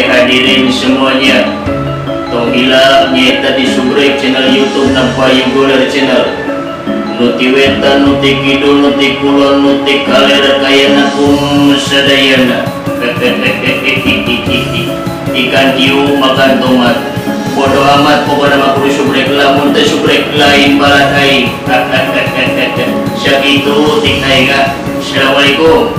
Hadirin semuanya, tong hilap nyaeta di subrek channel YouTube Napayung Goler Channel. Nuti wetan, nuti kidul, nuti kulon, nuti kaler kayana kum sadayana. Ikan hiu makan tomat. Bodoh amat pokoknya mah kudu subrek lamun teu subrek lain balat aing. Sakitu tik aing. Assalamualaikum.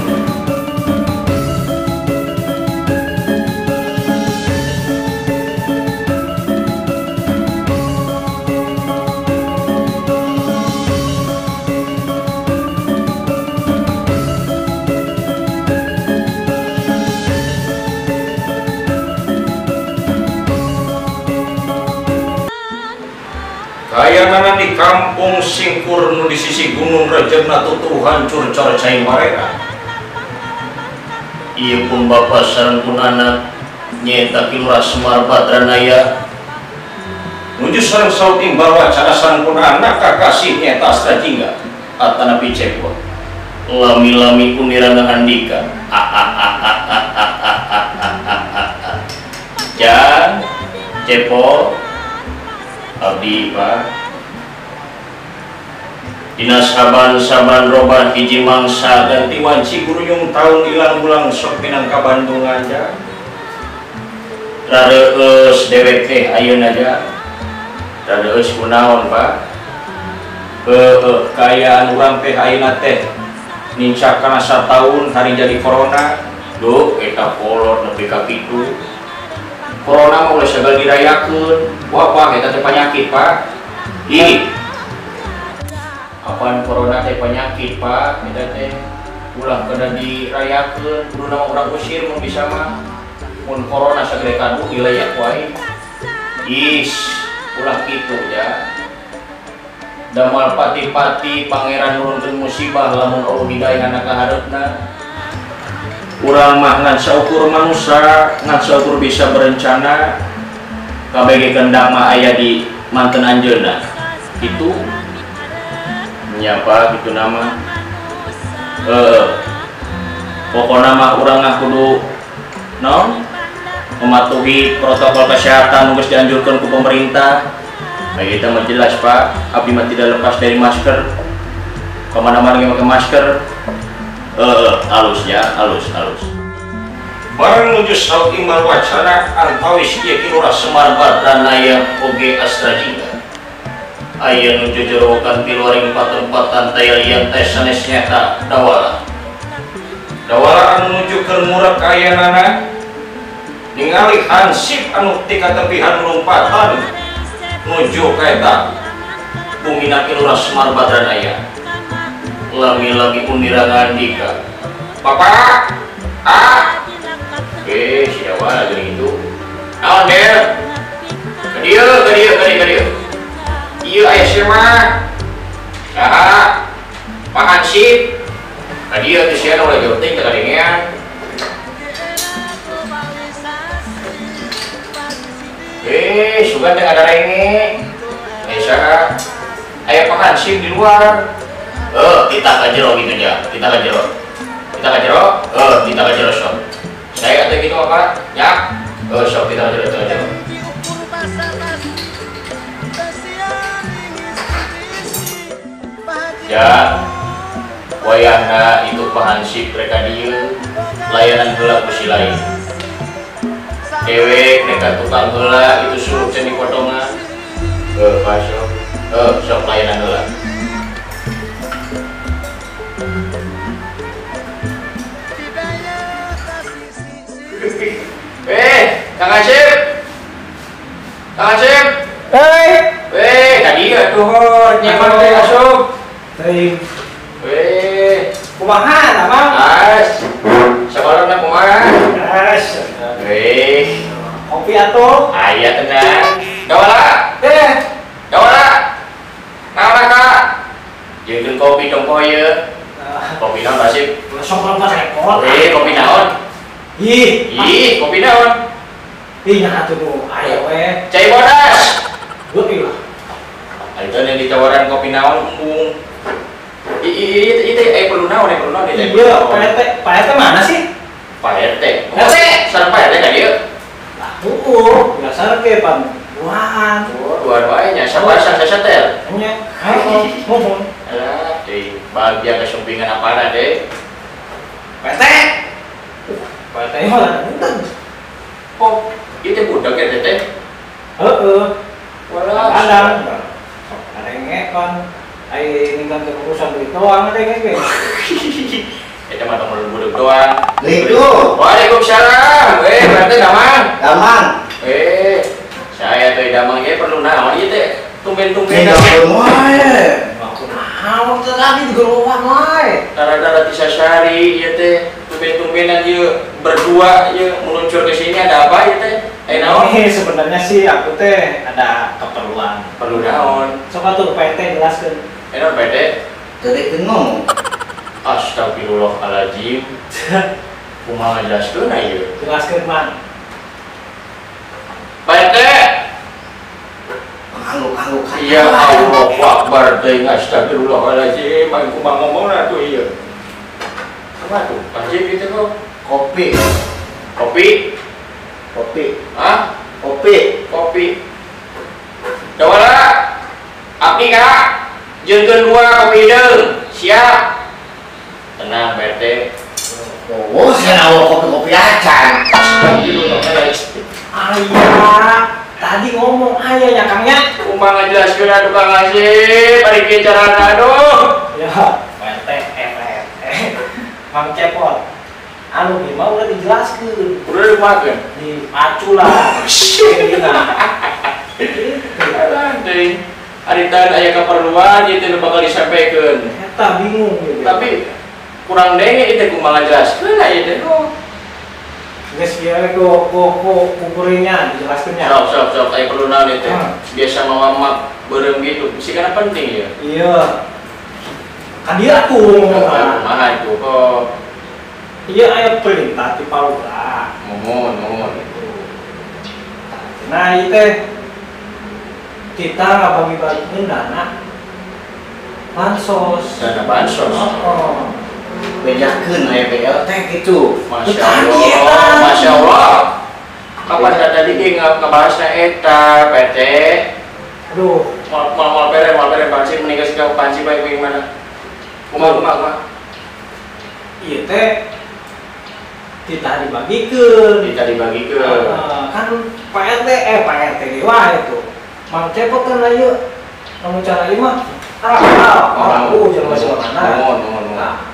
Kayanana di kampung Singkur nu di sisi gunung rejebna tutuh hancur cara cai mareka. Ieu pun bapa sareng pun anak nyaeta Ki Lurah Semar Badranaya nuju sareng saut imbal wacana sareng pun anak kakasih nyaeta Astra Jingga atanapi Cepot lami-lami unirana andika. Jan Cepot abdi Pak dina saban-saban roban hiji mangsa ganti wanci guruyung taun ilang bulang sok minangka Bandung aja rareueus dewek teh ayeuna aja rareueus kunaon Pak. Heueuh kaayaan urang teh ayeuna teh nincak kana sataun hari jadi corona. Duh eta kolot nepi ka kitu. Corona mah ulah sagala dirayakeun. Wah Pak eta teh panyakit Pak. Ih. Apaan corona teh penyakit Pak, eta teh ulah kada dirayakeun, kudu nama urang usir mun bisa mah. Mun corona sagede kadu dilayak wae. Is, ulah kitu ya. Damal pati-pati pangeran nurunkeun musibah lamun eueuh hidayah ka hareupna. Urang mah ngan saukur manusia, ngan saukur bisa berencana. Kabeh kendang mah aya di manten anjeunna. Kitu nyapa gitu nama. Pokokna mah urang mah kudu naon mematuhi protokol kesehatan nu geus dianjurkeun ku pemerintah. Baik kita mah jelas Pak, abdi mah tidak lepas dari masker. Kemana-mana ge make masker. Halus ya, halus, halus. Barang nuju saut imbal wacana antawis ieu Ki Lurah Semar Badranaya oge Astra Jingga. Aya nu jojorowokan ti luaring patempatan taya lian teh sanes nyata Dawala. Dawala anu nuju keur murek kayanana ningali hansip anu ti katepihan lompatan nuju ka eta bumina Ki Lurah Semar Badranaya. Lami-lami unira ngandika. Bapak, ah. Si Dawala geuning itu. Naon der? Ka dieu, ka dieu, ka dieu, ka dieu. Ieu aya sia mah. Saha? Pak Hansip. Ka dieu teh sia ulah jauh teuing teh kadengean. Sugan teh ngadarenge. Saha? Aya Pak Hansip di luar. Kita ka jero gitu nya. Kita ka jero. Kita ka jero? Kita ka jero sok. Saya teh gitu apa? Ya. Sok kita ka jero, kita ka jero. Ya, wayahna itu Pak Hansip reka dieu layanan heula ku si lain. Dewek reka tukang heula itu suruh can dipotongan. Pak sok. Sok layanan heula. Kang Hansip. Kang Hansip. Tadi atuh nyeman teh asup. Teuing. Kumaha Amang? As. Sabarna kumaha? As. Weh. Kopi atuh. Aya tenang. Dawala. Dawala. Naon Kak? Jieunkeun kopi dong poe ieu. Kopi naon Rasip? Sok lompat repot. Kopi naon? Ih, ih, kopi naon? Ih, nah atuh tuh, ayo we. Cai bodas. Geuh lah. Ayo yang ditawaran kopi naon embung. Ih, ih, ih, perlu naon, perlu naon teh. Iya, Pak RT. Pak RT mana sih? Pak RT. RT. Sareng Pak RT ka dieu? Lah, heueuh, biasa ge pan duaan. Oh, duaan wae nya sabarasa sasetel. Nya. Heeh, muhun. Alah, deui bahagia kesumpingan apana deh. Pak RT. Pak RT mah rada budeg. Oh, ieu teh budak ya teh? Heeh. Walah. Kadang kadenge kan ai ninggalkeun urusan duit doang teh ge. Eta mah tong budak doang. Assalamualaikum. Waalaikumsalam. Pak RT damang. Damang. Saya teh damang ge perlu naon ieu teh? Tumben-tumben. Wae. Aku naon teh tadi digerowan wae. Tara-tara tisasari ieu teh tumben-tumbenan ieu berdua ieu meluncur ke sini ada apa ieu teh? Naon? Ini sebenarnya sih aku teh ada keperluan. Perlu naon? Sok atuh Pak RT jelaskeun. Naon Pak RT? Teu ngomong. Astagfirullahaladzim. Kumaha ngajelaskeun ieu? Jelaskeun man. Pak RT. Angguk-angguk. Ya Allahu Akbar teh astagfirullahaladzim. Aing kumaha ngomongna tuh ieu. Apa tuh? Anjing gitu kok. Kopi. Kopi? Kopi. Hah? Kopi. Kopi. Dawala. Abdi Kak. Jeung dua kopi hideung. Siap. Tenang Pak RT. Oh, saya nawa kopi-kopi acan. Astagfirullahaladzim. Ayah, tadi ngomong ayah ya Kang nya. Kumaha ngajelaskeun atuh Kang Asep, bari kieu carana aduh. Ya, Pak RT, Mang Cepot. Anu ieu mah udah dijelaskeun. Udah dimakan. Dipacu lah. Alah deui. Ari teh aya keperluan ieu teh nu bakal disampaikan. Eta bingung gitu. Tapi kurang denge ieu teh kumaha ngajelaskeun ieu teh. Geus ieu we ku kuringnya dijelaskeunnya. Sok sok aya perlu naon ieu teh. Biasa mawa beureum gitu. Bisi kana penting ya. Iya. Kan dia atuh ngomong kumaha itu kok. Iya aya perintah ti Palura. Mohon mohon. Nah ieu teh kita ngabagi-bagikeun dana bansos. Dana bansos. Oh. Bejakeun aya BLT gitu. Masya Allah. Masya Allah. Kapan tadi ge ngabahasna eta PT. Aduh, moal bere panci meninggal sika panci bae kuing mana. Kumaha. Ieu teh kita dibagikeun. Kita dibagikeun. Kan Pak RT Pak RT dewa itu. Mang Cepot kan ieu. Lamun cara ieu mah ah, jeung mana. Mohon. Nah,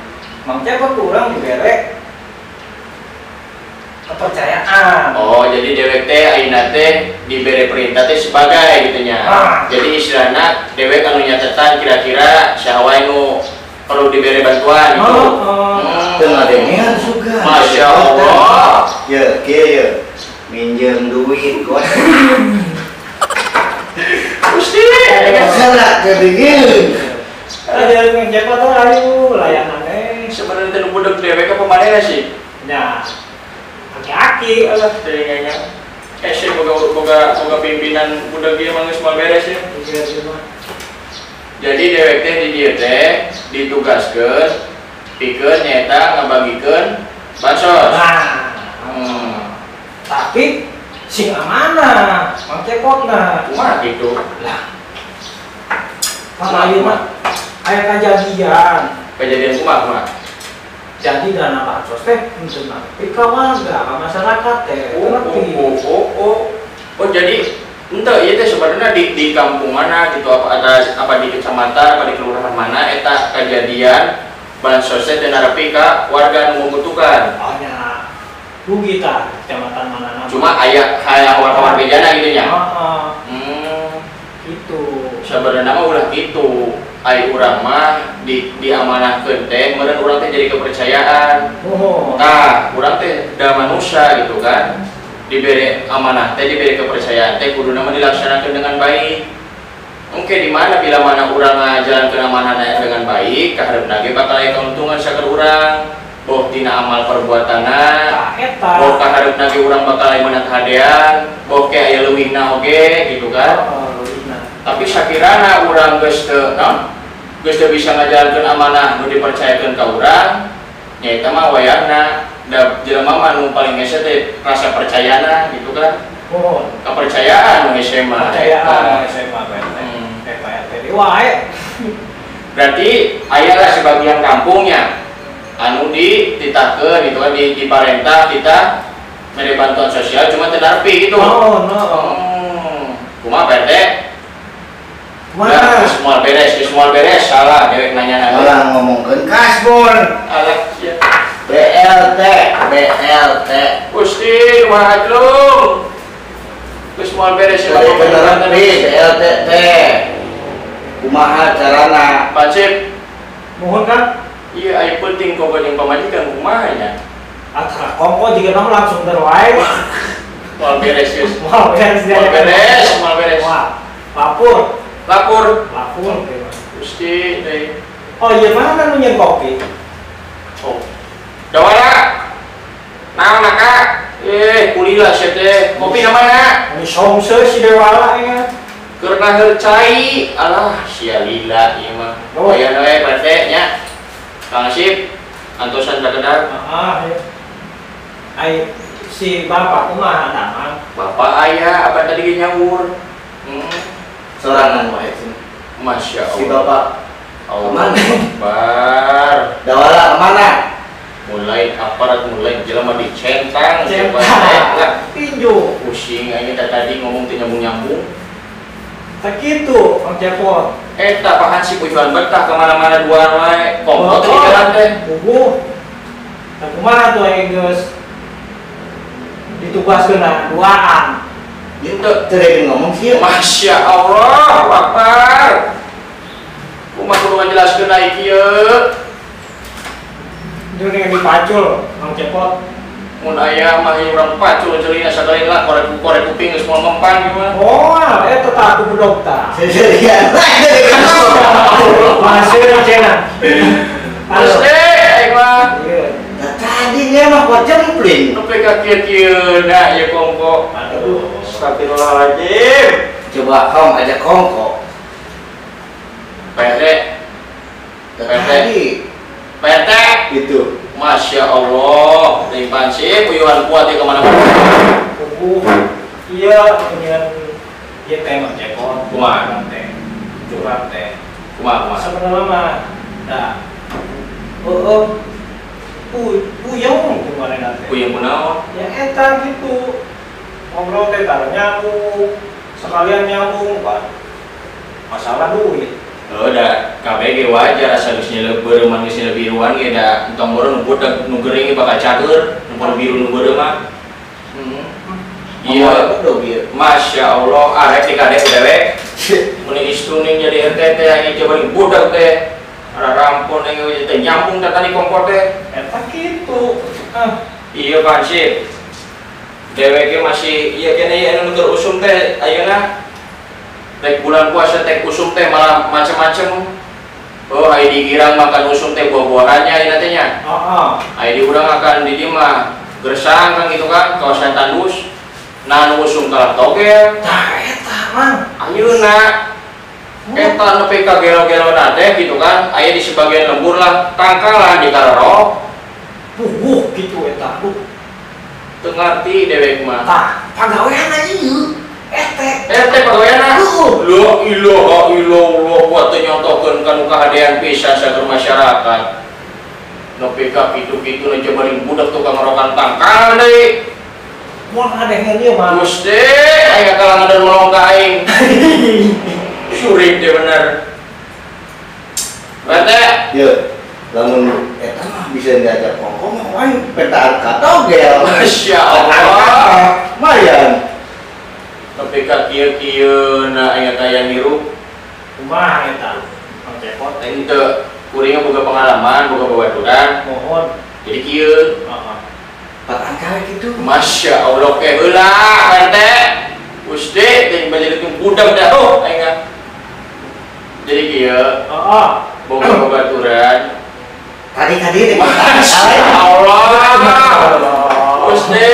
Mang Cepot kurang dibere kepercayaan. Oh, jadi dewek teh ayeuna teh dibere perintah teh sebagai gitu nya. Ah. Jadi istilahna dewek anu nyatetan kira-kira saha wae nu perlu dibere bantuan gitu. Teu ngadengean sugan. Masya Allah. Ye, kieu ye. Minjem duit kok. Gusti, salah kedengeun. Ada Mang Cepot teh ayo layanan teh. Sebenarnya teh nu budak dewek apa manehna sih? Nya. Aki-aki alah teuing nya. Hese boga pimpinan budak ieu mah geus moal beres ya. Jadi dewek teh di dieu teh ditugaskeun pikeun nyaeta ngabagikeun bansos. Nah. Tapi sing amanah, Mang Cepotna. Kumaha kitu? Lah. Pan ayeuna mah aya kajadian. Kejadian kumaha? Jadi dana bansos teh henteu nepi ka warga, ka masyarakat teh. Oh, jadi henteu ieu teh sebenarnya di kampung mana gitu apa apa di kecamatan apa di kelurahan mana eta kejadian bansos teh teu nepi ka warga nu membutuhkan. Oh nya. Rugi tah kecamatan mana-mana. Cuma aya hayang warga bejana gitu nya. Heeh. Gitu. Sebenarnya mah ulah kitu. Ai urang mah diamanahkeun teh meureun urang teh jadi kepercayaan. Oh. Tah, urang teh da manusia gitu kan. Dibere amanah teh dibere kepercayaan teh kuduna mah dilaksanakeun dengan baik. Engke di mana bila mana urang ngajalankeun amanahna dengan baik, kahareupna ge bakal aya keuntungan saker urang. Boh tina amal perbuatanna, boh kahareupna ge urang bakal aya menang kahadean, boh ke aya leuwihna oge gitu kan. Tapi sakirana urang geus teu naon? Geus teu bisa ngajalankeun amanah nu dipercayakeun ka urang, Nya eta mah wayahna da jelema mah nu paling hese teh rasa percayana gitu kan. Oh, kepercayaan nu hese mah. Kepercayaan hese mah Pak RT. Pak RT deui wae. Berarti aya lah sebagian kampungnya anu dititahkeun gitu kan diparentah kita mere bantuan sosial cuma teu narpi gitu. Oh, no. Kumaha Pak RT? Kumaha? Semua beres, salah dewek nanya-nanya. Orang ngomongkeun kasbon. Alah sia. BLT, BLT. Gusti, kumaha ajlung. Geus moal beres ya. Beneran BLT teh. Kumaha carana? Pak Cip. Mohon kan? Iya, aya penting kok jeung pamajikan kumaha nya. Atuh kongko jiga mah langsung terwae. Moal beres geus. Moal beres. Moal beres, moal beres. Wah, lapor. Lapor. Lapor. Gusti deui. Oh iya, mana nu nyen kopi? Oh. Dawala. Naon Kak? Kulila sia teh. Kopi na mana? Ini songse si Dewala ya. Keur naheur cai. Alah, sia lila ieu mah. Oh. Aya we Pak RT nya. Kang Asip, antosan sakedar. Heeh. Ai si bapak kumaha damang? Bapak aya apa tadi ge nyaur. Sorangan wae cenah. Masya Allah. Si bapak Allah Akbar. Dawala kemana? Mulai aparat mulai jelema dicentang, centang. Tinju. Pusing aing tadi ngomong teu nyambung-nyambung. Sakitu Mang Cepot. Eta Pak Hansip ujuan betah kemana-mana duaan wae. Kongko teh di jalan teh. Puguh. Tah kumaha tuh aing geus ditugaskeun duaan. Henteu teu rek ngomong sieun. Masya Allah, Akbar. Kumaha kudu ngajelaskeun aing kieu? Jeung dipacul Mang Cepot. Mun aya mah urang pacul ceulina sakali lah korek kuping geus moal mempan gimana. Oh, eta tah aku bedog tah. Seserian. Masih cenah. Terus aing mah. Iya. Tah tadi nya mah kuat jempling. Nepi ka kieu-kieu da ieu kongko. Aduh, astagfirullahaladzim. Coba kong aja kongko. PT. PT. PT. Itu. Masya Allah, dari Pansip, puyuhan kuat ya kemana-mana. Kuku, iya, punya iya teh Mang Cepot. Kumaha? Teh, curhat teh. Kumaha, kumaha? Sebenarnya mah, nah, puyeng kemarin teh. Puyeng kunaon? Ya eta gitu, ngobrol teh tara nyambung, sekalian nyambung pak. Masalah duit. Oh, da KBG wajar asa geus nyelebeur mah geus nyelebiruan ge da entong boro nu budak nu gering bakal cager, nu pono biru nu beureum mah. Iya, Masya Allah, arek di kadek dewek. Mun istuning jadi RT teh aing coba di budak teh. Ara rampun aing teh nyambung teh tadi kompor teh. Eta kitu. Ah, iya Pak Hansip. Dewek ge masih ieu kene ieu anu keur usum teh ayeuna. Rek bulan puasa teh usum teh malah macem-macem. Oh, ai digirang makan usum teh buah-buahannya ieu teh nya. Heeh. Ai di urang akan di dieu mah gersang kan gitu kan, kawasan tandus. Nah, nu usum kalah togel. Tah eta mang. Ayeuna eta nepi ka gelo-gelona teh gitu kan, aya di sebagian lembur lah tangkalan di karero. Puguh gitu eta. Teu ngarti dewek mah. Tah, pagaweana ieu. RT pagaweana. La ilaha illallah kuat teu nyontokeun ka nu kahadean pisan sager masyarakat. Nepi ka kitu-kitu nu coba budak tukang ngerokan tangkalan deui. Moal ngadengeun ieu mah. Gusti, aya kalangan dan melong ka aing. Surik deh bener. RT. Ye, lamun eta mah bisa diajak kongko mah wae peta ka togel. Masya Allah. Lumayan. Tapi ka kieu-kieu na aya kaya ngirup kumaha eta Mang Cepot henteu kuringnya boga pengalaman boga babaturan mohon jadi kieu heeh pat angka kitu Masya Allah ke heula RT Gusti teh baju teh budak dah oh aing jadi kieu heeh boga babaturan tadi-tadi teh Masya Allah Gusti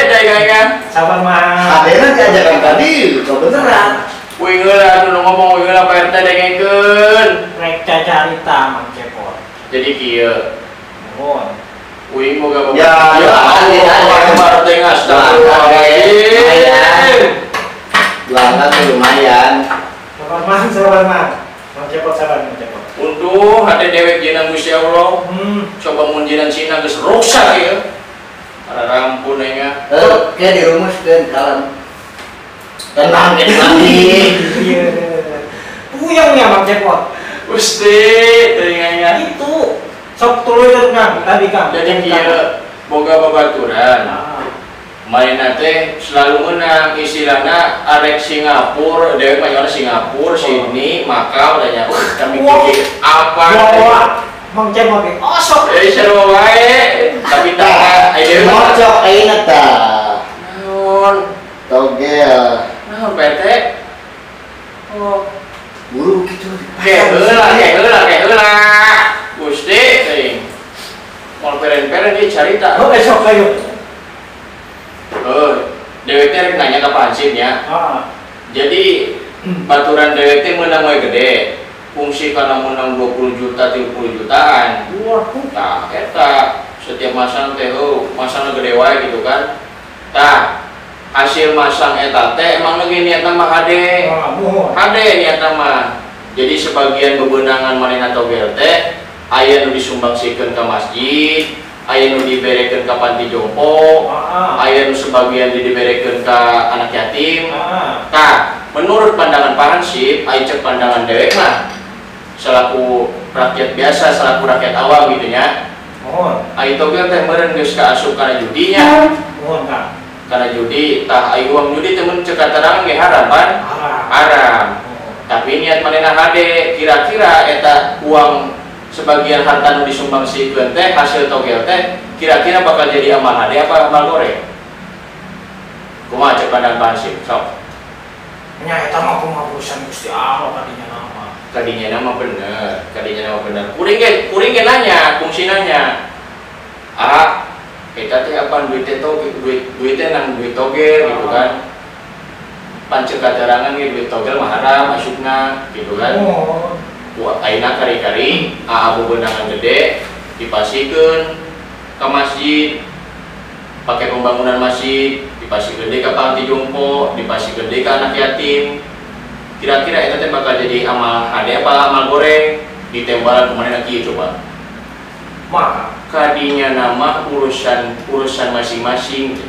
teh aing sabar mah. Adena diajakan tadi, kok beneran. Wih heula atuh ngomong wih heula Pak RT dengekeun. Rek cacarita Mang Cepot. Jadi kieu. Mohon. Kuing boga Ya, ya Allah, Akbar teh astagfirullahaladzim. Luangan tuh lumayan. Sabar man. Mang Cepot sabar Mang Cepot. Untung hade dewek jinan Gusti Allah. Coba mun jinan Cina geus rusak ieu. Rampun nya. Oke dirumuskeun kalem. Tenang ge lagi. Iya. Puyeng nya Mang Cepot. Gusti teuingnya. Itu sok tuluy Kang tadi Kang. Jadi kieu boga babaturan. Mainna teh selalu menang istilahna arek Singapura, dewek mah nyawana Singapura, Sydney, Macau tanya. Kami pikir apa? Bawa Mang Cepot ge osok. Seru wae. Tapi tah aya dewek mocok ayeuna tah. Naon? Togel. Naon PT? Oh, buru kitu. Ke heula, ke heula, ke heula. Gusti teuing. Moal peren-peren dia carita. Oh, esok ayo. Oh, dewek teh rek nanya ka Pak Hansip nya. Heeh. Jadi baturan dewek teh meunang we gede. Fungsi kana meunang 20 juta, 30 jutaan. Waduh, tah eta setiap masang teh heuh, masangna gede wae gitu kan. Tah, hasil masang eta teh emang lagi niatna mah hade. Hade niatna mah. Jadi sebagian bebenangan manehna togel teh aya nu disumbangsikeun ka masjid, aya nu diberekeun ka panti jompo, aya nu sebagian diberekeun ka anak yatim. Tah, menurut pandangan Pak Hansip, aya cek pandangan dewek mah selaku rakyat biasa, selaku rakyat awam gitu nya. Aya togel teh meureun geus kaasup kana judinya. Kana judi, tah aya uang judi teh mun cek katarangan ge haram pan? Haram. Tapi niat manehna hade, kira-kira eta uang sebagian harta nu disumbangsikeun teh hasil togel teh kira-kira bakal jadi amal hade apa amal goreng? Kumaha cek pandangan Pak Hansip? Sok. Nya eta mah kumaha urusan Gusti Allah kadinya nama. Kadinya nama bener, kadinya nama bener. Kuring ge nanya, fungsi nanya. Ah, eta teh apaan duit teh togel, duit teh nang duit togel gitu kan. Pancek katarangan ge duit togel mah haram asupna gitu kan. Oh. Wah, ayeuna kari-kari aa bebenangan gede dipasikeun ka masjid pakai pembangunan masjid, dipasikeun deui ka panti jompo, dipasikeun deui ka anak yatim. Kira-kira eta teh bakal jadi amal hade apa amal goreng? Ditembalan kumaha kieu coba. Maka kadinya nama urusan masing-masing.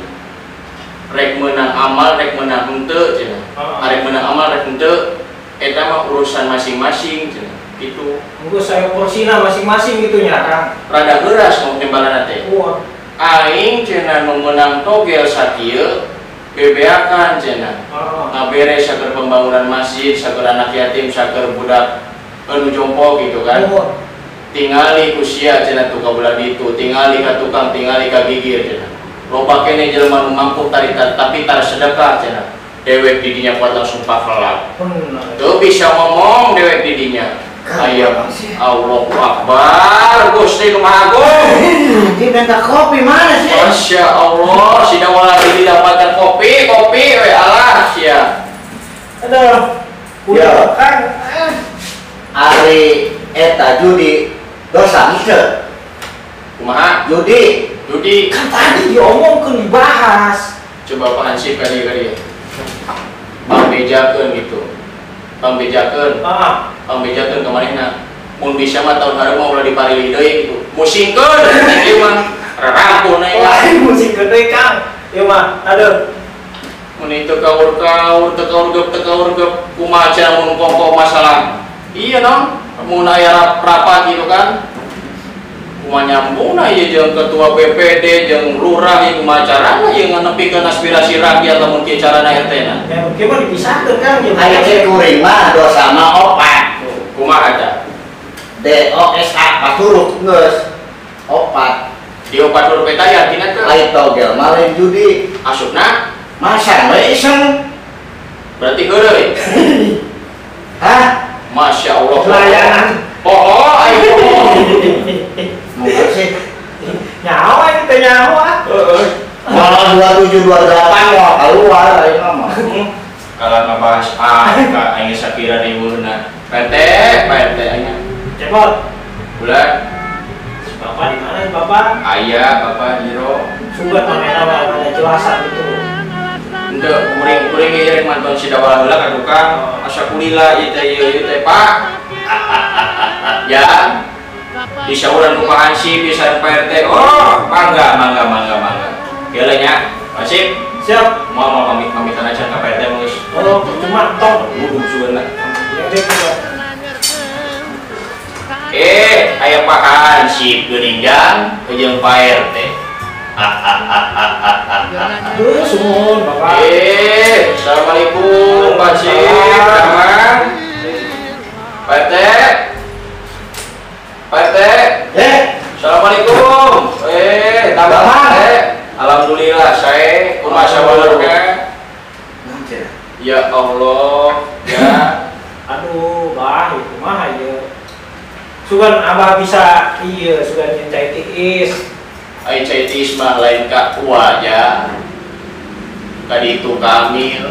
Rek menang amal, rek menang henteu cenah. Arek menang amal rek henteu eta mah urusan masing-masing cenah. Gitu. Mungkin saya porsina masing-masing gitu nya Kang. Rada heuras mau tembalan teh. Aing cenah nu meunang togel sakieu bebeakan cenah. Ngabere saker pembangunan masjid, saker anak yatim, saker budak anu jompo gitu kan. Tingali usia cenah tuh ka belah ditu, tingali ka tukang, tingali ka gigir cenah. Loba keneh jelema nu mampu tari tapi tara sedekah cenah. Dewek didinya kuat langsung pakelap. Teu bisa ngomong dewek didinya. Ayam Allahu Akbar, Gusti nu Maha Agung. Dia minta kopi mana sih? Masya Allah, sida wala didapatkan kopi, kopi we Allah sia. Aduh. Ya. Kang. Ari eta judi dosa henteu. Kumaha? Judi. Judi. Kan tadi diomongkeun dibahas. Coba Pak Hansip kali kali. Bang bejakeun gitu. Bang bejakeun. Heeh. Bang bejakeun ka manehna. Mun bisa mah tahun hareup mah ulah diparilih deui gitu. Musingkeun ieu mah rarampun aya. Lain musingkeun deui Kang. Ieu mah aduh. Mun itu kaur-kaur, teu kaurgeup, teu kaurgeup kumaha cenah mun kongko masalah. Iya dong, mun aya rapat gitu kan. Kumaha nyambungna ieu jeung ketua BPD jeung lurah ieu kumaha carana ieu nganepikeun aspirasi rakyat lamun kieu carana RT na. Ya kieu mah dipisahkeun Kang jeung aya cek kuring mah dosa mah opat. Kumaha eta? D O S A paturuk geus. Opat. Di opat huruf eta ya artina teh. Lain togel mah lain judi. Asupna masang we iseng. Berarti heureuy. Hah? Masya Allah. Layanan. Oh, ayo. Mungkin sih. Nyawa ini teh nyawa. Heeh. Kalau 27 28 wah keluar ayeuna mah. Kalau ngebahas angka aing sakira riweuhna. PT, PT aing. Cepot. Bulan. Bapak Bapak di mana Bapak? Aya Bapak Jero. Sugan mana mana jelasan gitu. Henteu kuring-kuring ieu rek mantun si Dawala heula ka tukang asa kulila ieu teh ieu teh Pak. Ya. Disauran ku Pak Hansip sareng Pak RT. Oh, mangga mangga mangga mangga. Ieu nya, Hansip. Siap. Mau pamit-pamitan aja ka Pak RT geus. Oh, percuma tong. Budug sugan lah. Aya Pak Hansip geuning jang jeung Pak RT. Aduh, sumuhun Bapak. Assalamualaikum Pak Hansip. Damang. Pak RT. Pak RT. Assalamualaikum. Damang Pak RT. Alhamdulillah saya kumaha sabarna. Ya Allah, ya. Aduh, bah itu mah ieu. Sugan abah bisa iya sugan cai tiis. Ai cai tiis mah lain ka aja. Tadi itu Kamil.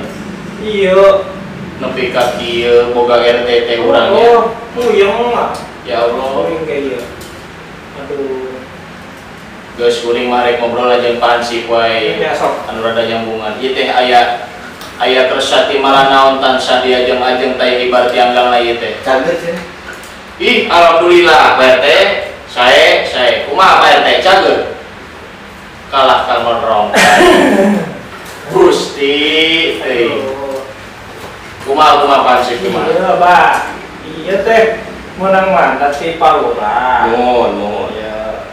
Iya. Nepi ka kieu boga RT teh urang nya. Oh, puyeng lah. Ya Allah. Puyeng ka ieu. Aduh. Geus kuring mah rek ngobrol jeung Pak Hansip wae. Ya sok. Anu rada nyambungan. Ieu teh aya aya kersa ti maranaon tansah diajeng-ajeng teh hibar tianggang ieu teh. Cager cenah. Ih, alhamdulillah Pak RT, saya kumaha Pak RT cager. Kalah ka ngonrong. Gusti euy. Kumaha kumaha Pak Hansip kumaha? Iya, Pak. Iya teh menang mandat si Pak Lurah. Nuhun, nuhun. Ya.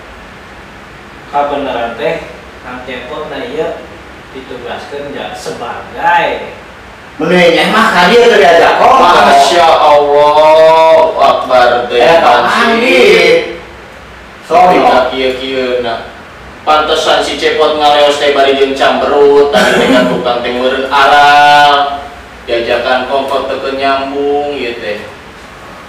Kabeneran teh Kang Cepot na ieu ditugaskeun ja sebagai menenya mah kali teu diajak kok. Masya Allah, akbar teh Hansip. Sorry ka kieu-kieu na. Pantesan si Cepot ngaleos teh bari jeung camberut, tadi teh ka tukang teh meureun aral. Diajakan kongkot teu nyambung ieu teh.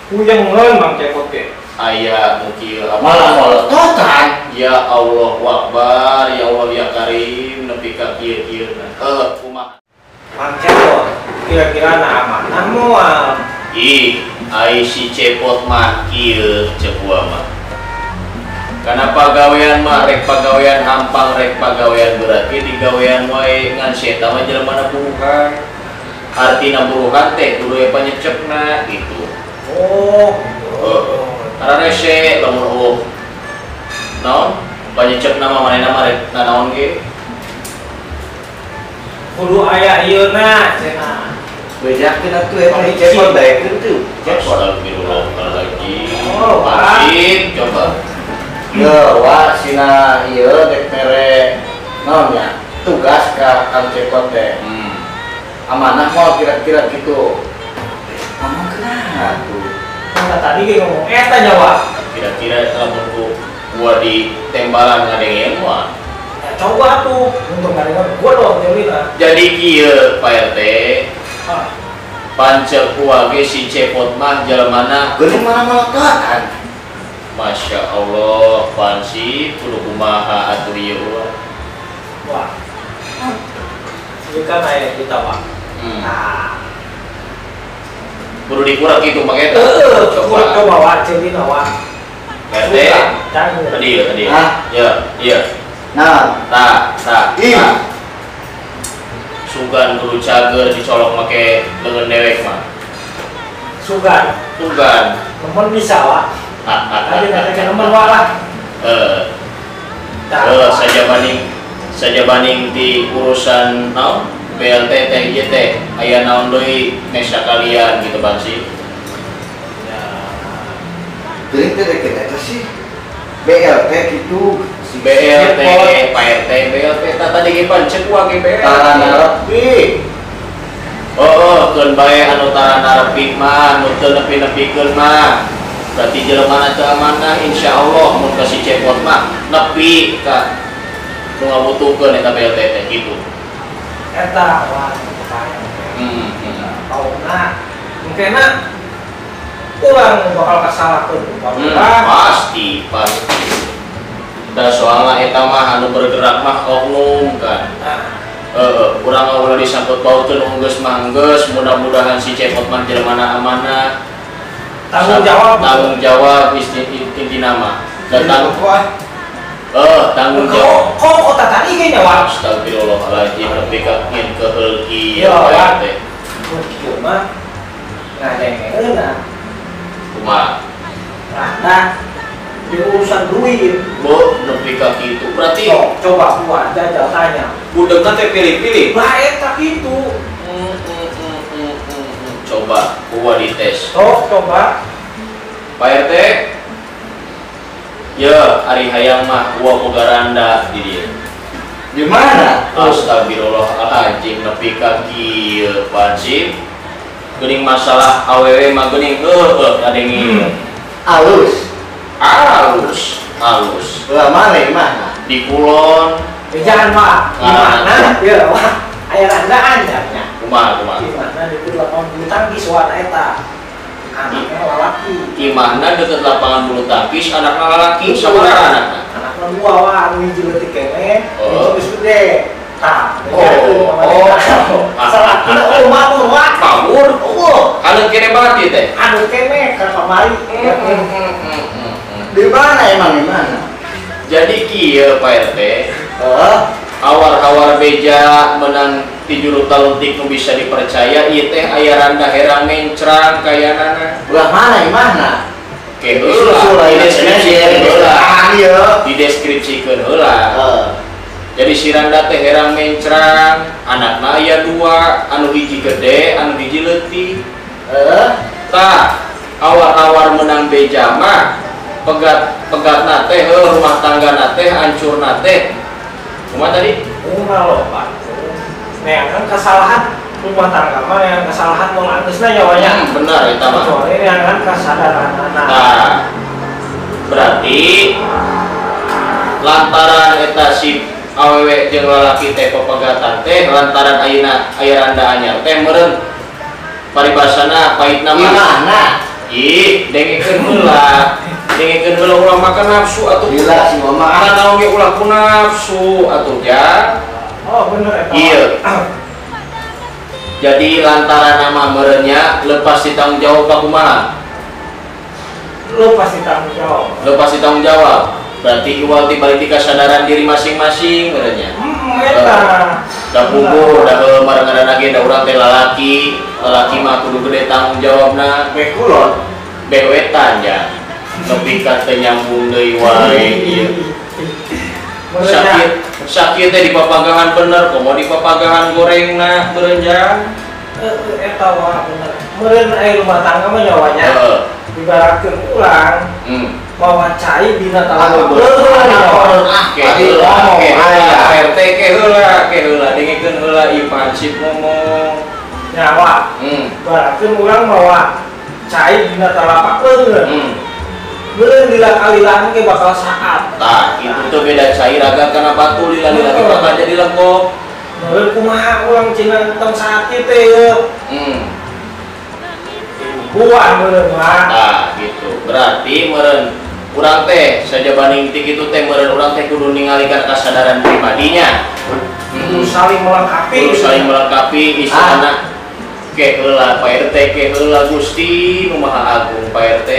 Puyengeun Mang Cepot ge. Aya nu kieu malah molototan. Ya Allah akbar, ya Allah ya Karim nepi ka kieu-kieu na. Heuh, kumaha? Mang Cepot, kira-kira na amanah moal. Ih, ai si Cepot mah kieu ceuk gua mah. Karena pagawean mah rek pagawean hampang rek pagawean berat ge digawean wae ngan si eta mah jelema buruhan. Artina buruhan teh kudu aya panyecepna gitu. Oh, gitu. Karena rese lamun eueuh naon panyecepna mah manehna mah rek nanaon ge. Kudu aya ieuna cenah. Bejakeun atuh eta Cepot daekeun tuh. Cepot astagfirullahaladzim. Oh, Hansip coba. Yo, wa sina ieu dek mere naon nya? Tugas ka Kang Cepot teh. Amanah mau kira-kira gitu. Ngomong kenapa tuh? Nah, tadi ge ngomong eta nya wa. Kira-kira lamun ku gua di tembalan ngadengin mah. Ya, coba tuh untuk ngadengeun gua dong Jelina. Jadi kieu Pak RT. Pancek gua ge si Cepot mah jelema geuning mana molototan. Masya Allah, Hansip kudu kumaha atuh ieu urang. Wah. Ieu kan aya kita, Pak. Nah. Kudu dikurang kitu mah eta. Coba coba wa Celina wa. RT. Tadi tadi. Ya, iya. Nah, tah, tah. Sugan kudu cager dicolok make leungeun dewek mah. Sugan. Sugan. Nemen bisa wa. Tadi kata nemen wa lah. Saja banding di urusan naon BLT teh ieu teh aya naon deui mesa kalian gitu Bang sih. Ya. Geuning teh rek eta sih. BLT gitu. BLT, Pak RT, BLT tah tadi ge pancek wa ge BLT. Tara narepi. Oh, keun bae anu tara narepi mah, nu teu nepi-nepikeun mah. Berarti jelema teu amanah insyaallah mun ka si Cepot mah nepi ka nu ngabutuhkeun eta BLT teh kitu. Eta wah kauna mungkinna urang bakal kasalahkeun pasti pasti. Da soalna eta mah anu bergerak mah oknum kan. Urang ulah disangkut pautkeun geus mah geus, mudah-mudahan si Cepot mah jelema amanah. Tanggung jawab. Tanggung jawab intina mah. Datang tanggung jawab. Kok kota tadi ge nya wa. Astagfirullahaladzim nepi ka ngin keheul kieu Pak RT. Mun kieu mah ngadengeuna. Kumaha? Nah, di urusan duit. Bo, nepi ka kitu. Berarti coba gua jajal tanya. Budegna teh pilih-pilih. Bah eta kitu. Coba gua dites. Sok coba. Pak RT. Ya, ari hayang mah gua boga randa di dieu. Di mana? Astagfirullahaladzim nepi ka kieu Pansip. Geuning masalah awewe mah geuning heueuh kadenge. Alus. Alus, alus. Lah mana imahna? Di kulon. Jangan Pak. Di mana? Ya, wah. Aya randa anyarnya. Kumaha kumaha? Di mana deket lapangan bulu tangkis warna eta. Anaknya lalaki. Imahna deket lapangan bulu tangkis anakna lalaki sabaraha anakna? Anakna dua wah, anu hiji leutik keneh, hiji geus gede. Tah, oh. Salakina oh mabur wah. Mabur? Oh. Anu kene banget ieu teh. Anu kene ka kamari. Di mana emang di mana? Jadi kieu Pak RT. Awar-awar beja menang ti juru taluntik nu bisa dipercaya ieu teh aya randa herang mencrang kayanana. Belah mana imahna? Ke heula dideskripsikeun heula. Dideskripsikeun heula. Jadi si randa teh herang mencrang, anakna aya dua, anu hiji gede, anu hiji leutik. Tah, awar-awar menang beja mah pegat-pegatna teh rumah tanggana teh hancurna teh. Kumaha tadi? Kumaha loba. Neangan kesalahan rumah tangga mah yang kesalahan moal ageusna nyawanya. Benar eta mah. Kecuali neangan kasadaranana. Nah, berarti lantaran eta si awewe jeung lalaki teh pepegatan teh lantaran ayeuna aya randa anyar teh meureun paribasana pahitna mah. Imahna? Ih, dengekeun heula. Dengekeun heula ulah makan nafsu atuh. Gila si mama. Kana oge ulah ku nafsu atuh ja. Oh bener eta. Iya. Jadi lantaran nama merenya lepas ditanggung jawab ka kumaha? Lepas ditanggung jawab. Lepas ditanggung jawab. Berarti iwal ti balik ti kasadaran diri masing-masing merenya. Eta. Da puguh da barengan ge da urang teh lalaki, lalaki mah kudu gede tanggung jawabna. Beh kulon, beh wetan ya. Nepi ka teu nyambung deui wae ieu. Sakit sakit teh di papagahan bener, komo di papagahan gorengna meureun jang. Eta wah bener. Meureun aya rumah tangga mah nyawanya. Heeh. Dibaratkeun urang. Mawa cai dina talak. Ke heula, ke heula, RT ke heula, ke heula dengekeun heula ieu Pansip ngomong. Nyawa. Baratkeun urang mawa cai dina talapak leungeun. Meureun lila-kalilaan ge bakal saat. Tah, itu tuh beda cai raga kana batu lila-lila ge bakal jadi legok. Meureun kumaha urang cina tong saat ieu teh ieu. Buah meureun mah. Tah, gitu. Berarti meureun urang teh sajabaning ti kitu teh meureun urang teh kudu ningalikan kasadaran pribadinya. Kudu saling melengkapi. Kudu saling melengkapi istilahna. Ke heula Pak RT, ke heula Gusti nu Maha Agung Pak RT.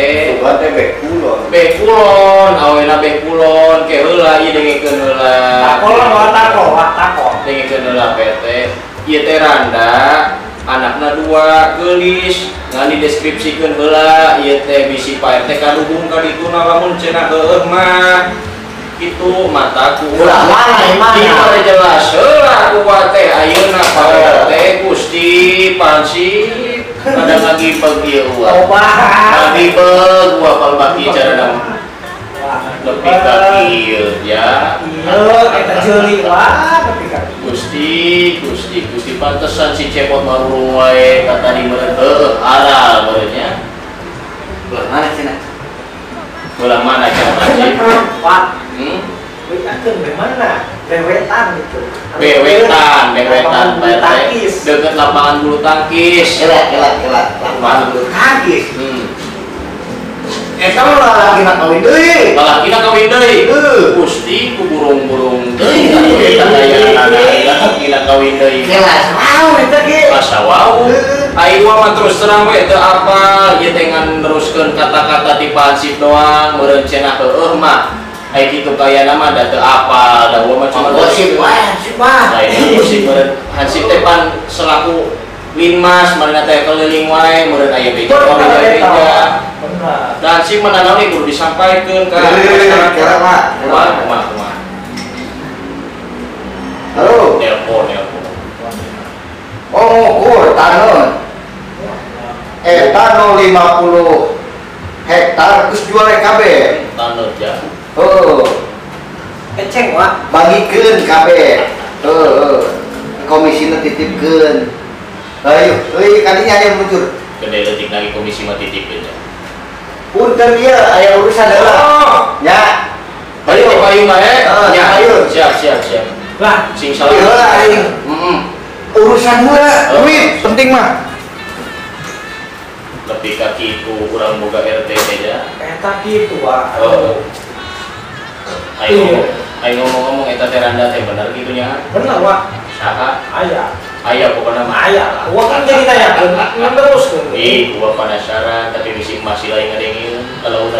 Tuhan teh beh kulon. Beh kulon, awena beh kulon, ke heula ieu dengekeun heula. Takol wa takol, wa takol. Dengekeun heula Pak RT. Ieu teh randa, anakna dua, geulis, ngan dideskripsikeun heula ieu teh bisi Pak RT kaduhung ka dituna lamun cenah heueuh mah. Kitu mataku ulah mana imahna? Diperjelas heula ku teh ayeuna Pak RT Gusti Pansip kada ngagibeg ieu ulah. Ngagibeg ulah palbaki carana nepi ka kieu ya. Ieu eta jeuli wah nepi ka Gusti Gusti Gusti pantesan si Cepot marurung wae ka tadi meureun heueuh aral meureun nya. Belah mana cenah? Belah mana cenah Pansip? Wah. Wetan bagaimana? Bewetan gitu. Bewetan, bewetan Pak RT. Dekat lapangan bulu tangkis. Kelak, kelak, kelak. Lapangan bulu tangkis. Eta mah lalakina kawin deui. Lalakina kawin deui. Gusti ku burung-burung deui. Eta dayana. lalakina kawin deui. Jelas wow eta ge. Asa wow. Ai gua mah terus terang we teu apal ieu teh ngan neruskeun kata-kata ti Hansip doang meureun cenah heueuh mah. Ai kitu kayana mah da teu apal da gua mah cuma gosip wae Hansip mah. Lain gosip meureun Hansip teh pan selaku linmas meureun teh keliling wae meureun aya beja beja. Bener. Dan Hansip mah nanaon kudu disampaikeun ka masyarakat. Kumaha kumaha. Halo. Telepon. Oh, ngukur tanah. Eta 50 hektar terus jual KB. Tanah ya. Heeh. Eceng wah. Bagikeun KB. Heeh. Komisina titipkeun. Ayo, euy kadinya aya muncul. Gede leutik lagi komisi mah titipkeun ya. Punten ieu aya urusan heula. Nya. Ayo payu mah nya ayo. Siap. Lah, sing salah. Heula aing. Urusan heula, duit penting mah. Lebih ka kitu urang boga RT teh ya. Eta kitu wah. Heeh. Ayo ngomong-ngomong eta teh randa teh bener kitu nya. Bener wah. Saha? Aya. Aya pokona mah. Aya lah. Gua kan jadi tanya terus. Ih, gua penasaran tapi bisi masih lain ngadengin kalau udah.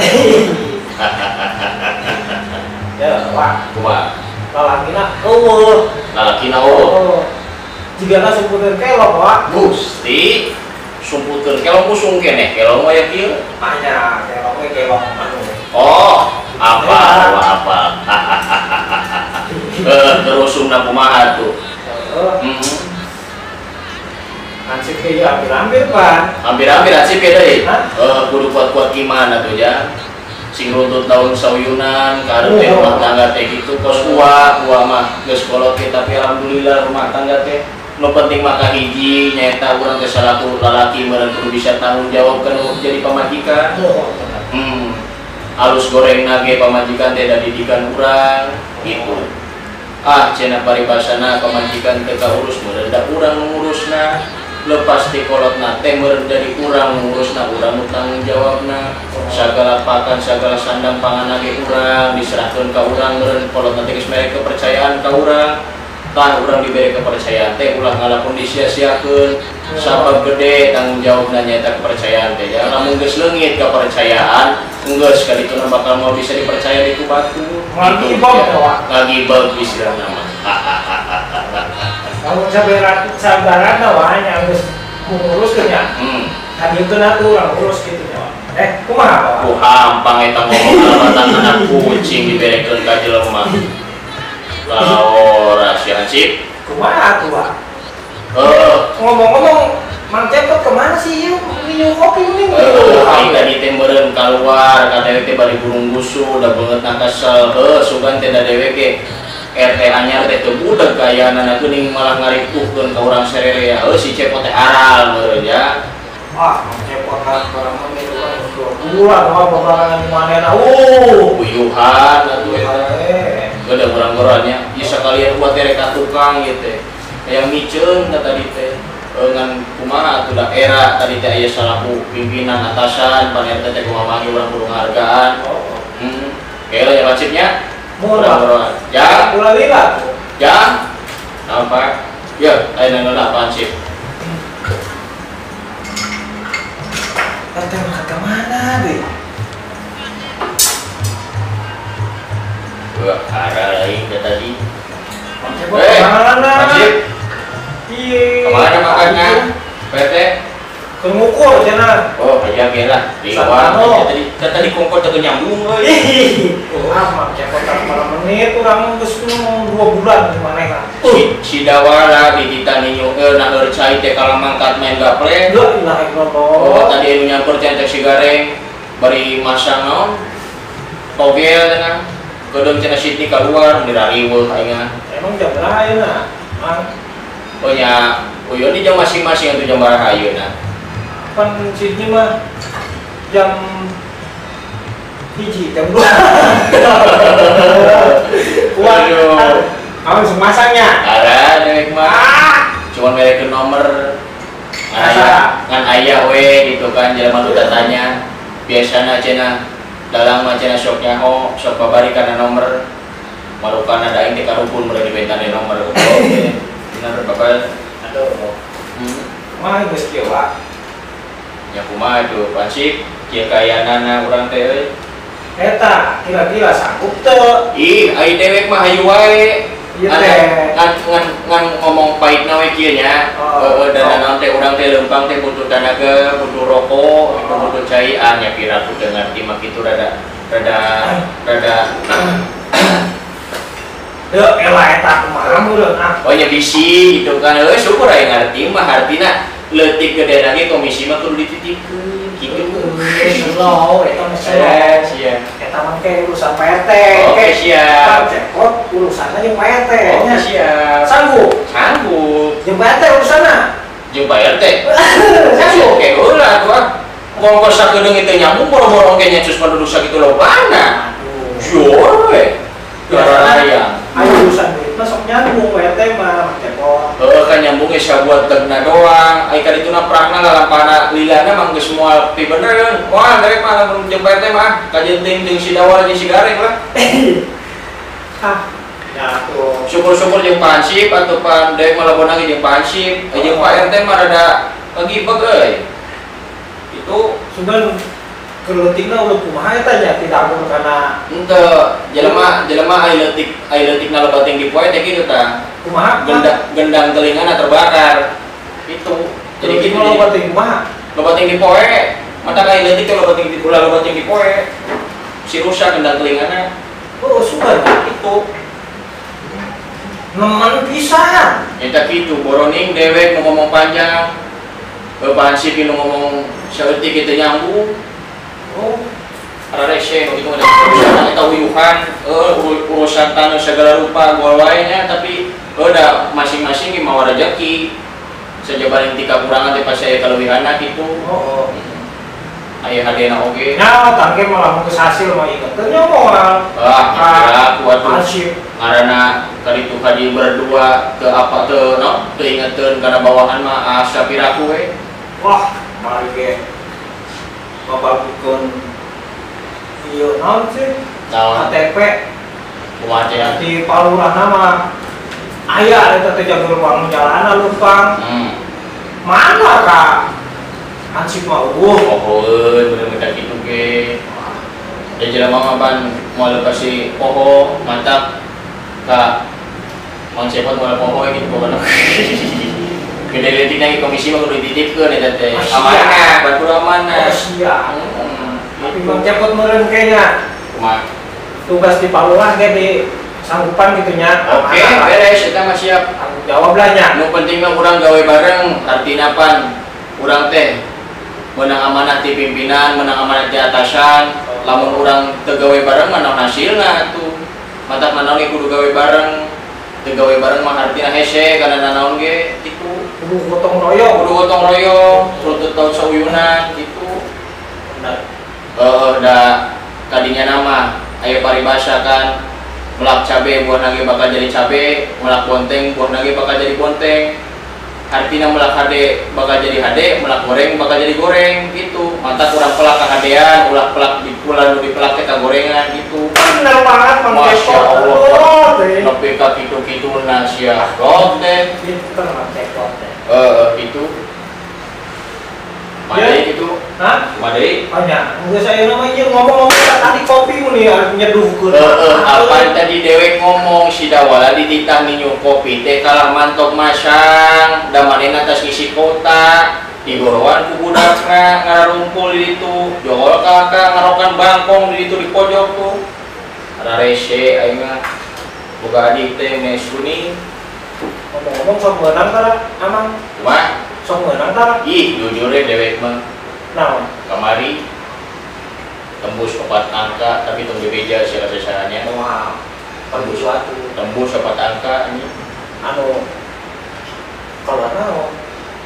Ya, wah. Kumaha? Lalakina eueuh. Lalakina eueuh. Jigana sumputeun kelong wah. Gusti, sumputeun kelong usung keneh kelong mah ya kieu. Anya kelong we kelong anu. Oh, apa apa. Terus sumna kumaha tuh? Heeh. Hansip ge hampir-hampir, Pak. Hampir-hampir hansip ge deui. Heeh, kudu kuat-kuat gimana tuh ya? Sing runtut daun sauyunan, karep teh rumah tangga teh gitu kos uak, uak mah geus kolot ge tapi alhamdulillah rumah tangga teh nu penting mah kahiji nyaeta urang teh salaku lalaki meureun kudu bisa tanggung jawab kana jadi pamajikan. Alus gorengna ge pamajikan teh da didikan urang gitu. Ah cenah paribasana pamajikan teh kaurus meureun da urang ngurusna. Lepas di kolotna teh meureun dari urang ngurusna urang nu tanggung jawabna. Sagala pakan sagala sandang pangan ge urang diserahkeun ka urang meureun kolotna teh geus mere kepercayaan ka urang. Tah urang dibere kepercayaan teh ulah ngalakon disia-siakeun. Sabab gede tanggung jawabna nyaeta kepercayaan teh. Ya lamun geus leungit kepercayaan geus kadituna bakal mau bisa dipercaya di ku batur. Ngagibeg teh ngagibeg istilahna mah. Lamun sabarana wah nya geus nguruskeun nya. Kadituna tuh urang urus kitu nya. Kumaha Pak? Ku hampang eta ngomong alamatan anak kucing diberekeun ka jelema. Laora si Hansip. Kumaha tuh, Pak? Ngomong-ngomong, Mang Cepot kemana sih ieu? Minum kopi mending. Aing tadi teh meureun kaluar, ka dewek teh bari burung busu, da beungeutna kesel. Heuh, sugan teh da dewek ge RT anyar teh teu budeg kayaanana geuning malah ngaripuhkeun ka urang sarerea. Heuh, si Cepot teh aral meureun ya. Wah, Mang Cepot kan barang mah urang 2 bulan wah babarengan di manehna. Uyuhan atuh eta. Gede urang-urangnya, ieu sakalian buat teh rek ka tukang ieu teh. Hayang miceun ka tadi teh. Ngan kumaha atuh da era tadi teh aya salaku pimpinan atasan pan RT teh kumaha mah urang kudu ngahargaan. Kela ya wajibnya. Urang-urang. Ya, ulah lila. Ya. Nampak? Ya, aya nana apaan sih? RT makan ke mana deh? Wah, arah lain dah tadi. Mana? Hansip. Iya. Kemana makannya? PT? Ngukur cenah. Oh, iya ge lah. Di luar. Tadi kongkol teu nyambung euy. Ah, Mang Cepot malam menit urang geus 2 bulan di manehna. Si Dawala di kita ninyu nah cai teh kalah mangkat main gaple. La ilaha illallah. Oh, tadi anu nyamper cenah si Gareng bari masang naon? Togel cenah. Kedeung cenah Sydney keluar dirariweuh aing. Emang jam berapa ayeuna? Mang. Oh nya, uyo di jam masing-masing atuh jam baraha ayeuna. Pan Sydney mah jam 1, jam 2. Kuat. Kamu langsung masangnya. Ada dewek mah. Cuman merekeun nomor. Ngan aya we gitu kan jelema nu tanya. Biasana cenah dalang mah cenah sok nyaho, sok babari kana nomor. Marukana da aing teh karupun meureun dibentane nomor. Bener bapak. Aduh. Mah geus kieu wa. Nya kumaha tuh Pansip kieu kayanana urang teh euy. Eta kira-kira sanggup teu? Ih, ai dewek mah hayu wae. Ngan ngomong pahitna we kieu nya. Heeh, dan naon teh urang teh leumpang teh butuh tanaga, butuh rokok, itu butuh cai ah nya piraku teu ngarti mah kitu rada Deu elah eta kumaha meureun ah. Oh nya bisi gitu kan euy syukur aya ngarti mah artina leutik gede lagi komisi mah kudu dititipkeun kitu. Slow eta mah slow. Siap. Eta mah ke urusan Pak RT. Oke siap. Cepot urusanna jeung Pak RT. Oke siap. Sanggup? Sanggup. Jeung Pak RT urusanna? Jeung Pak RT. Sanggup. Oke heula atuh ah. Ngongkos sakedeung teu nyambung boro-boro oge nya cus penduduk sakitu lobana. Jor we. Garaya. Ayo urusan duit mah sok nyambung Pak RT mah cepot. Heeh kan nyambungnya sabuat tegna doang. Ai ka dituna prangna lalampana lilana mah geus moal pi bener yeun. Moal dewek mah lamun jeung Pak RT mah kajenting jeung si Dawal jeung si Gareng lah. Ah, ya tuh. Syukur-syukur jeung Pak Hansip atuh pan dewek mah labon lagi jeung Pak Hansip. Jeung Pak RT mah rada ngegibeg euy. Itu sugan keleutikna ulah kumaha eta nya tidak akur kana henteu jelema ai leutikna loba teh dipoe teh kitu tah. Kumaha? Gendang telingana terbakar. Itu. Jadi kitu loba teh kumaha? Loba teh dipoe, mata ai leutik teh loba teh ulah loba teh dipoe. Si rusak gendang telingana. Oh, sugan itu. Nemen pisan. Eta kitu boroning dewek nu ngomong panjang. Bapak Hansip nu ngomong saeutik kitu nyambung. Oh, rarese nu kitu mah urusan eta uyuhan, urusan tanah segala rupa gua wae nya tapi da masing-masing ge mawa rejeki. Sajabaning ti kakurangan teh pasti aya kaleuwihanna kitu. Oh. Aya hadena oge. Nya tangke malah geus hasil mah inget teh nya moal. Ah, kuat tuh. Hansip ngaranna kaditu kadi berdua ke apa teu no teu ingeteun kana bawahan mah asa piraku we. Wah, mari ge. Babagukeun ieu naon sih? KTP. Kumaha teh? Di palurahna mah aya eta teh jagur wangun jalana leumpang. Mana ka Hansip mah eueuh. Oh, euy bener-bener kitu ge. Da jelema mah pan moal pasti poho mantap ka Mang Cepot moal poho gitu pokona. Gede leutik lagi komisi mah kudu dititipkeun eta teh. Amanah, batur amanah. Oh, siap. Tapi Mang Cepot meureun kayaknya. Kumaha? Tugas di palurah ge di sanggupan gitu nya. Oke, beres eta mah siap. Tanggung jawab lah nya. Nu penting mah urang gawe bareng, artina pan urang teh menang amanah ti pimpinan, menang amanah ti atasan. Lamun urang teu gawe bareng mah naon hasilna atuh. Matak manaon ge kudu gawe bareng. Teu gawe bareng mah artina hese kana nanaon ge kitu. Kudu gotong royong, kudu gotong royong, rutut taun sauyunan kitu. Bener. Heeh, da kadinya nama aya paribasa kan melak cabe buah nage bakal jadi cabe, melak bonteng buah nage bakal jadi bonteng. Artinya melak hade bakal jadi hade, melak goreng bakal jadi goreng gitu. Mantap urang pelak kahadean, ulah pelak di ulah nu dipelak teh ka gorengan gitu. Bener banget Mang Masya Cepot. Allah. Nepi ka kitu-kituna sia rok teh. Pinter Mang Cepot teh. Heeh, gitu. Madai gitu. Hah? Madai. Banyak. Geus aya mah ieu ngomong-ngomong tadi kopi mun ieu nyeduhkeun. Heeh, apa tadi dewek ngomong si Dawala dititah minum kopi teh kalah mantok masang, da manehna tas ngisi kota, digorowan ku budakna ngararumpul di ditu, jogol kakak ngarokan bangkong di ditu di pojok tuh. Rarese aing mah boga adik teh mesuni. Ngomong-ngomong sok meunang tara amang. Kumaha? Sok meunang tara? Ih, jujur we dewek mah. Naon? Kamari tembus 4 angka tapi tong dibeja sia sasarannya. Wah, tembus suatu. Tembus 4 angka ini. Anu keluar naon?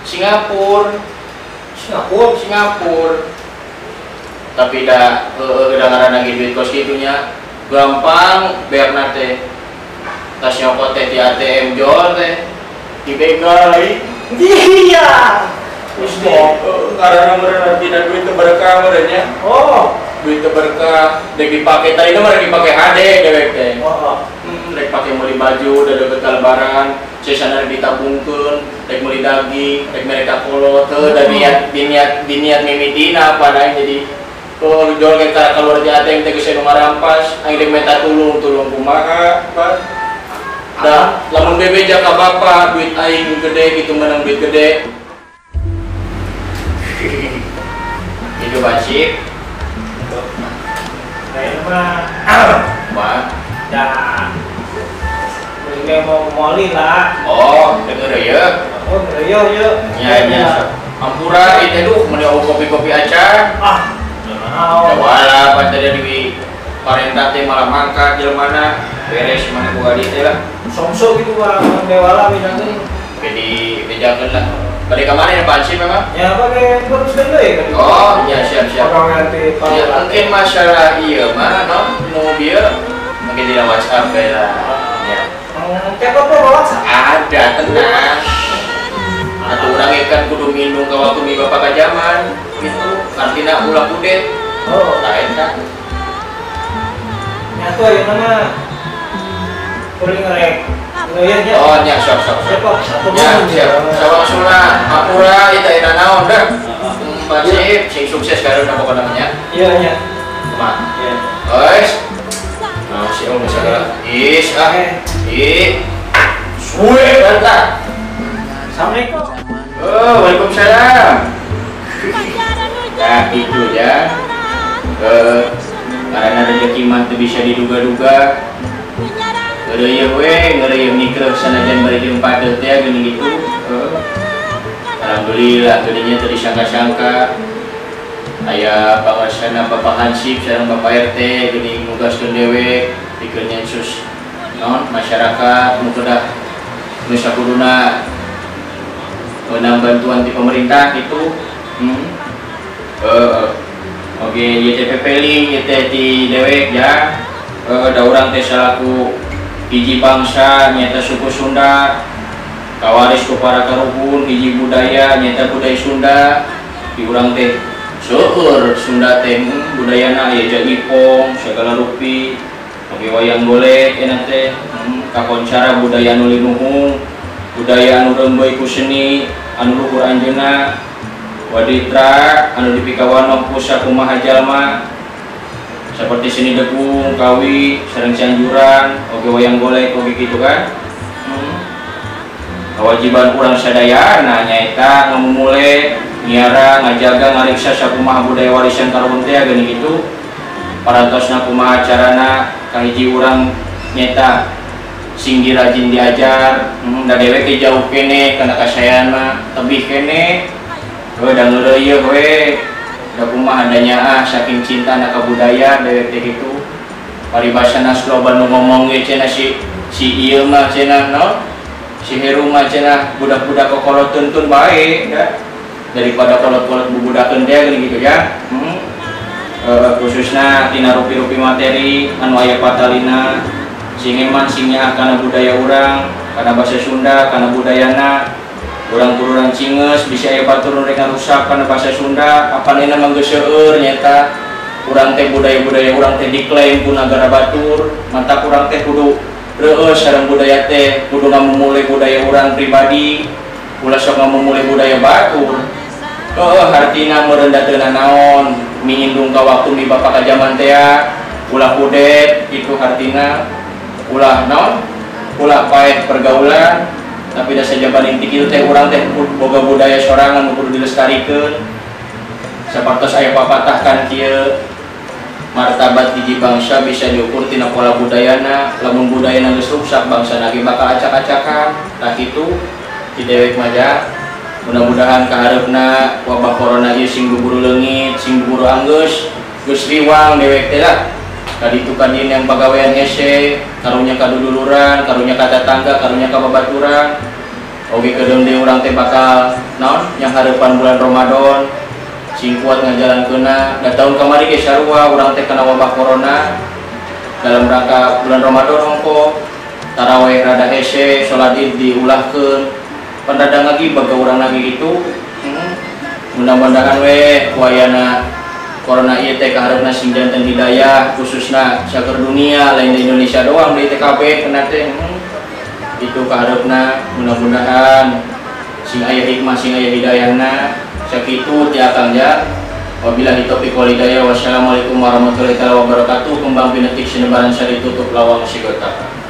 Singapura. Singapura, Singapura. Tapi da heueuh da ngaranna ge duit kos kitu nya. Gampang beakna teh. Tas nyokot teh di ATM jol teh. Dibegal euy. Iya. Terus karena meureun tina duit teu berkah meureun nya. Oh. Duit teu berkah, dek dipake tadi mah rek dipake hade dewek teh. Heeh. Rek pake meuli baju da deukeut ka lebaran, sesana rek ditabungkeun, rek meuli daging, rek mere ka kolot teu da niat diniat mimitina pada jadi oh jual ke keluar ti ATM teh geus nu ngarampas, aing rek minta tulung, tulung kumaha, Pak. Da lamun bebeja ka bapak duit aing gede gitu menang duit gede. Itu bacik. Nah, mah. Mah. Ya. Ini mau moli lah. Oh, denger ya. Oh, denger ya. Ya, ya. Ampura itu duh meuni kopi-kopi acan. Ah. Naon. Wala pan tadi di parentah teh malah mangkat jelema beres mana boga di teh lah. Somso gitu Bang, dewala misalnya. Jadi bejakeun lah. Balik kemarin ya Pak memang? Ya pakai terus deui kan. Oh, ya siap-siap. Ya mungkin masalah ieu mah no nu bieu mungkin di WhatsApp bae lah. Ya. Cepot mah WhatsApp. Ada tenang. Atuh urang kan kudu minum ka waktu mi bapak ka zaman gitu. Artina ulah kudet. Oh, tah eta. Nya tuh ayeuna mah kuring rek. Oh, nya sok. Ya, siap. Sawangsuna, hampura ieu teh naon dah. Pak Sip, sing sukses kareuna pokona nya. Iya nya. Kumaha? Iya. Ois. Nah, si om sagala. Is ah. Ih. Suwe banget. Assalamualaikum. Oh, waalaikumsalam. Nah, gitu ya. Karena rezeki mah teu bisa diduga-duga. Ngeureuyeung we, ngeureuyeung nikreuh sanajan bari jeung padeuh teh geuning gitu. Alhamdulillah geuning teu disangka-sangka. Aya pangarsana Bapak Hansip sareng Bapak RT geuning nugaskeun dewek pikeun nyensus naon masyarakat nu kedah nu sakuduna meunang bantuan ti pemerintah gitu. Oke, ieu teh pepeling ieu teh ti dewek ya. Da urang teh salaku hiji bangsa nyata suku Sunda kawaris ku para karuhun hiji budaya nyata budaya Sunda di urang teh seueur Sunda teh budayana aya jaipong segala rupi oge wayang golek enak teh kakoncara budaya anu linuhung budaya anu rembeuy ku seni anu luhur anjeunna waditra anu dipikawanoh ku sakumaha jalma seperti seni degung, kawi, sareng cianjuran, oge wayang golek, oge gitu kan. Kewajiban urang sadayana nyaeta ngamumule, ngiara, ngajaga, ngariksa sakumaha budaya warisan karuhun teh geuning kitu. Parantosna kumaha carana kahiji urang nyaeta sing dirajin diajar, da dewek teh jauh keneh kana kasayan mah, tebih keneh. Heuh da ngeureuyeuh we. Da kumaha adanya ah saking cinta na ka budaya dewek teh kitu. Paribasana slogan nu ngomong ge cenah si ieu mah cenah no. Si Heru mah cenah budak-budak kokolot tuntun bae ya. Daripada kolot-kolot bubudakeun teh geuning kitu ya. Khususna tina rupi-rupi materi anu aya patalina sing eman sing nyaah kana budaya urang, kana basa Sunda, kana budayana. Urang turunan cinges bisa aya batur rek ngarusak kana basa Sunda, apan mah geus seueur nyaeta urang teh budaya-budaya urang teh diklaim ku nagara batur, mantak urang teh kudu reueus sareng budaya teh, kudu ngamumule budaya urang pribadi, ulah sok ngamumule budaya batur. Heuh hartina meureun teu nanaon, mingindung ka waktu mi bapak ka jaman teh ulah kudet kitu hartina, ulah naon, ulah paeh pergaulan. Tapi da sajabaning ti kitu teh urang teh boga budaya sorangan nu kudu dilestarikeun. Sapertos aya papatah kan kieu martabat hiji bangsa bisa diukur tina pola budayana, lamun budayana geus rusak bangsana ge bakal acak-acakan. Tah kitu ti dewek mah ja. Mudah-mudahan kahareupna wabah corona ieu sing buburu leungit, sing buburu anggeus, geus riwang dewek teh lah. Kaditu ka dieu yang pagawean hese, karunya ka duduluran, karunya ka tatangga, karunya ka babaturan. Oge kedeung deui urang teh bakal naon yang hareupan bulan Ramadan sing kuat ngajalankeunna. Da taun kamari ge sarua urang teh kana wabah corona dalam rangka bulan Ramadan ongko tarawih rada hese, salat Id diulahkeun. Pan rada ngagibag ka urang lagi gitu. Mudah-mudahan we ku ayana Corona ieu teh kaharepna sing janten hidayah khususna saker dunia lain di Indonesia doang di TKP kena teh. Itu kaharepna mudah-mudahan sing aya hikmah sing aya hidayahna. Sakitu ti Akang ja. Wabillahi taufiq wal hidayah. Wassalamualaikum warahmatullahi wabarakatuh. Kembang pinetik sinebaran sari tutup lawang sigota.